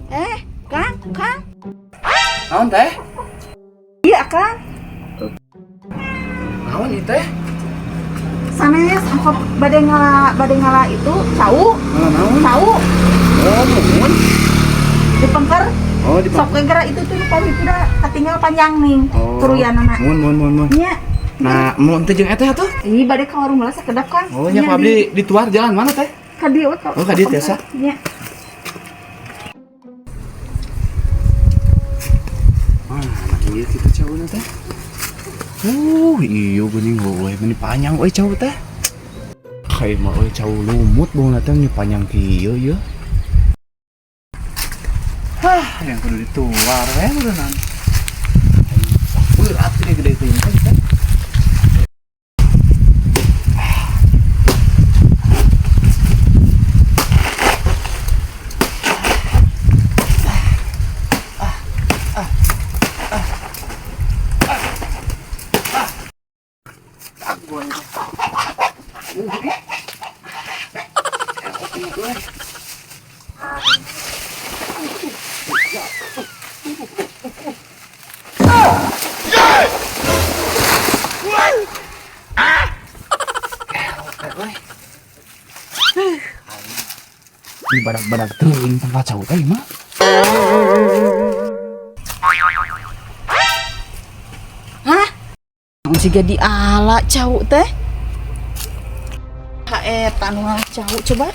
Eh, Kang, Kang. Naon teh? Iya, Kang. Naon ieu teh? Sanes engko bade ngala itu cau, Ngala naon? Cau Oh, muhun. Di pengker. Oh, di Sok geura itu tuh paling itu dah katinggal panjang nih. Oh. Turuyanana. Muhun, muhun, muhun, muhun. Nya. Nah, mun teh jeung eteh atuh? Ih, bade ka warung heula sakedap, Kang. Oh, nya ku abdi dituar jalan mana teh? Ka dieu we ka. Oh, ka dieu tiasa. Nya. Mana ieu kitu cauna teh? Iya geuning euy, meni panjang euy cau teh. Kayak mah euy cau lumut bauna teh nya panjang kieu ye. Hah, yang kudu dituar we meureunnan. Berat ini gede teuing teh. Ini badak-badak teuing tempat cau teh mah. Hah? Siga diala cau teh. Ha eta nu ngala cau coba.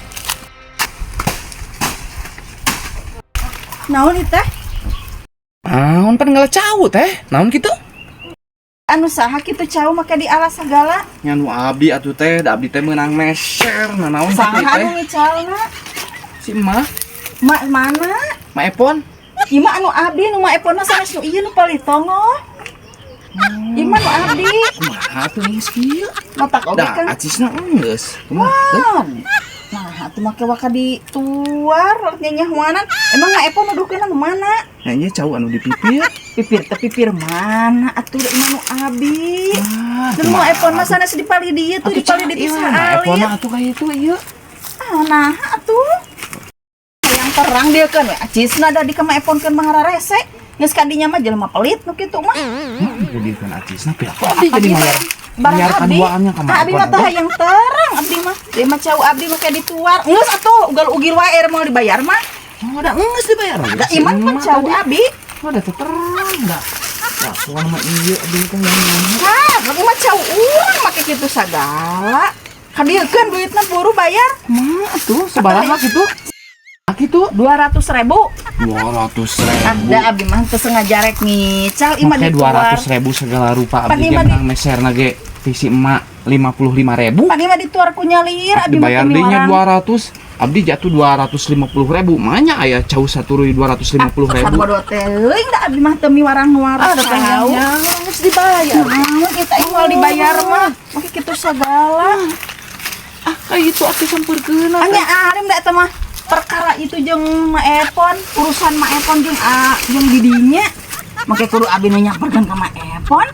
Naon ieu teh? Naon pan ngala cau teh? Naon kitu? Anu saha kitu cau make diala sagala? Nya nu abdi atuh teh, da abdi teh meunang meser, nah naon kitu Saha teh? Nu ngicalna? Si emak, Mak mana? Ma Epon. Ieu mah anu abdi, nu Ma Epon mah sanes nu ieu nu palitongo. Ieu mah nu abdi. Kumaha tuh geus kieu? Matak oge Da, kan. acisna enggeus. Kumaha teh? Nah, atuh make waka dituar nyanyahuanan. Emang Ma Epon nuduhkeun anu mana? Nah, ieu cau anu di pipir. Pipir teh pipir mana atuh da ieu mah nu abdi. Ah, Dan Ma Epon mah sanes di palih dieu tuh, di palih dieu Ma Epon saalit. mah atuh kayak itu ieu. Ah, nah atuh. Yang terang dia kan we acisna da di ka Ma Epon keun mah rese. Geus kadinya mah jelema pelit nu kitu mah. Jadi kan acisna pihak abdi jadi mayar. Barang Mayar abdi. kaduaannya ka Ma Ah, abdi Epon mah teh teh. hayang terang abdi mah. Dia mah cau abdi mah kayak dituar. Geus atuh ugal-ugil wae er mau dibayar mah. Oh, da geus dibayar. Da iman mah cau abdi. Oh, da teh terang da. Nah, soalna mah ieu abdi teh yang nanya. Hah, abdi mah cau urang make kitu sagala. Kadieukeun duitna buru bayar. Kumaha atuh sabaraha kitu? Kitu 200 ribu. 200 ribu. Ada abdi mah teu sengaja rek ngical ieu mah Make dituar. 200 ribu segala rupa abdi Pan ge ieu mah menang meserna ge ti si emak 55 ribu. Pan ieu mah dituar ku nyalir abdi mah Dibayar teu deui nya miwarang. 200, abdi jatuh 250 ribu, manya aya cau saturuy 250 ribu. Sabodo teuing da abdi mah teu miwarang nuar Ah, da cau. tanya geus dibayar. Naon kita moal dibayar mah. Make kitu sagala. Ah, kayak itu atuh sampeurkeun. Anya arim da eta mah perkara itu jeung Ma Epon, urusan Ma Epon jeung a jeung didinya. Make kudu abdi nu nyamperkeun ka Ma Epon.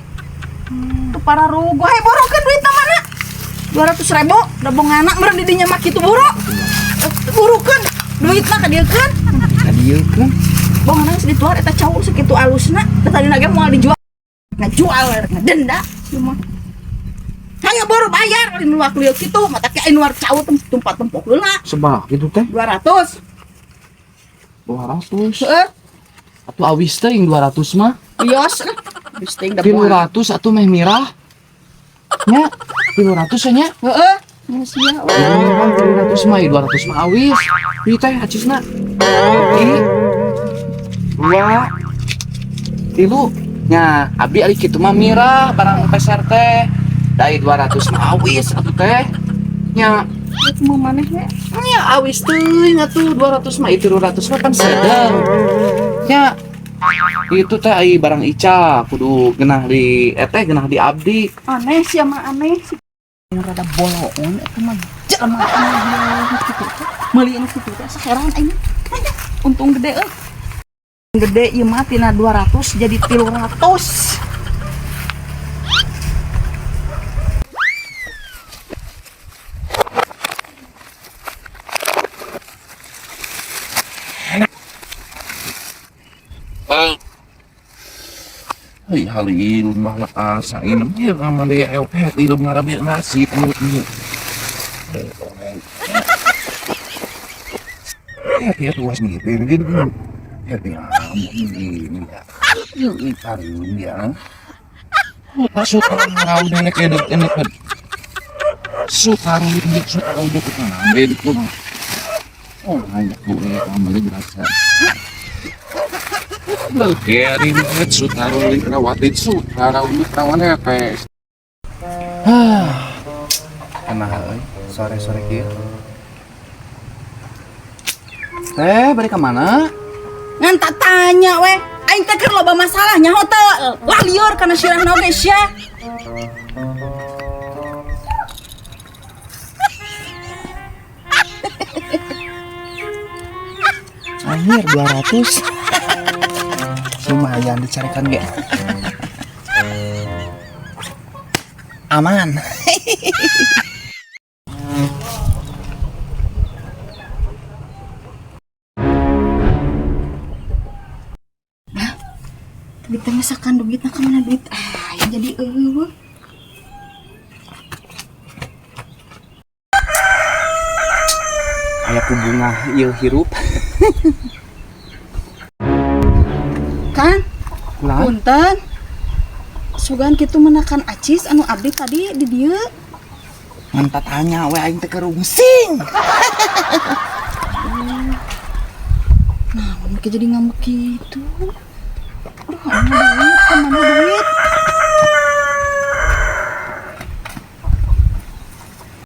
Tuh para rugo, hey borokeun duitna mana? 200 ribu, da bongana meureun didinya mah kitu buru. Eh, burukeun duitna ka dieukeun. Ka dieu kan. Bongana geus dituar eta cau sakitu alusna, da tadina ge moal dijual. Ngajual ngedenda ieu mah. Hanya baru bayar lain luak lieu kitu, mata ke aing nuar cau tempat tempok heula. Sabaraha kitu teh? 200. 200. Heeh. Atuh awis teh yang 200 mah. Bios lah. Geus teuing da bongan. 300 atuh meh mirah. Nya, 300 nya. Heeh. Geus sia. Ini kan 300 mah, 200 mah awis. Ieu teh acisna. Hiji, dua, tilu. Nya, abdi ari kitu mah mirah barang peser teh. Dari 200 mah awis atuh teh. Nya, Mau maneh we. nya awis teuing atuh 200 mah, itu 200 mah kan sedang. Nya, itu teh ai barang Ica kudu genah di eteh genah di abdi. Aneh sih mah aneh sih. Yang rada boloon eta mah jelema aneh kitu teh. Meuli anu kitu teh asa heran aing. Aya, untung gede euy. Gede ieu mah tina 200 jadi 300. Hei halil mah asa ini dia nama dia LP hidup ngarabi nasi ini. Ya dia tuas gitu gitu. Ya dia ini ya. Ini karunya. Masuk kalau nenek edek enek. Sukaru ini sukaru itu kan itu. Oh, hanya gue kamu berasa. Legerin sutaru rawatin sutaru rawan epes. Emang euy, sore-sore kieu. Teh, bari ka mana? Ngan tak tanya we. Aing teh keur loba masalah nyaho teu. Lah lieur kana sirahna oge sia. Anjir 200. Lumayan dicarikan ge. Aman. Duit teh misalkan duitna ka mana duit? Ah, ya jadi eueuh. Aya ku bunga ieu hirup. Kan? Kunaon? Punten. Sugan kitu menakan acis anu abdi tadi di dieu. Ngan tanya we aing teh kerungsing. Nah, mereka jadi ngambek gitu. Aduh, mana duit, kemana duit?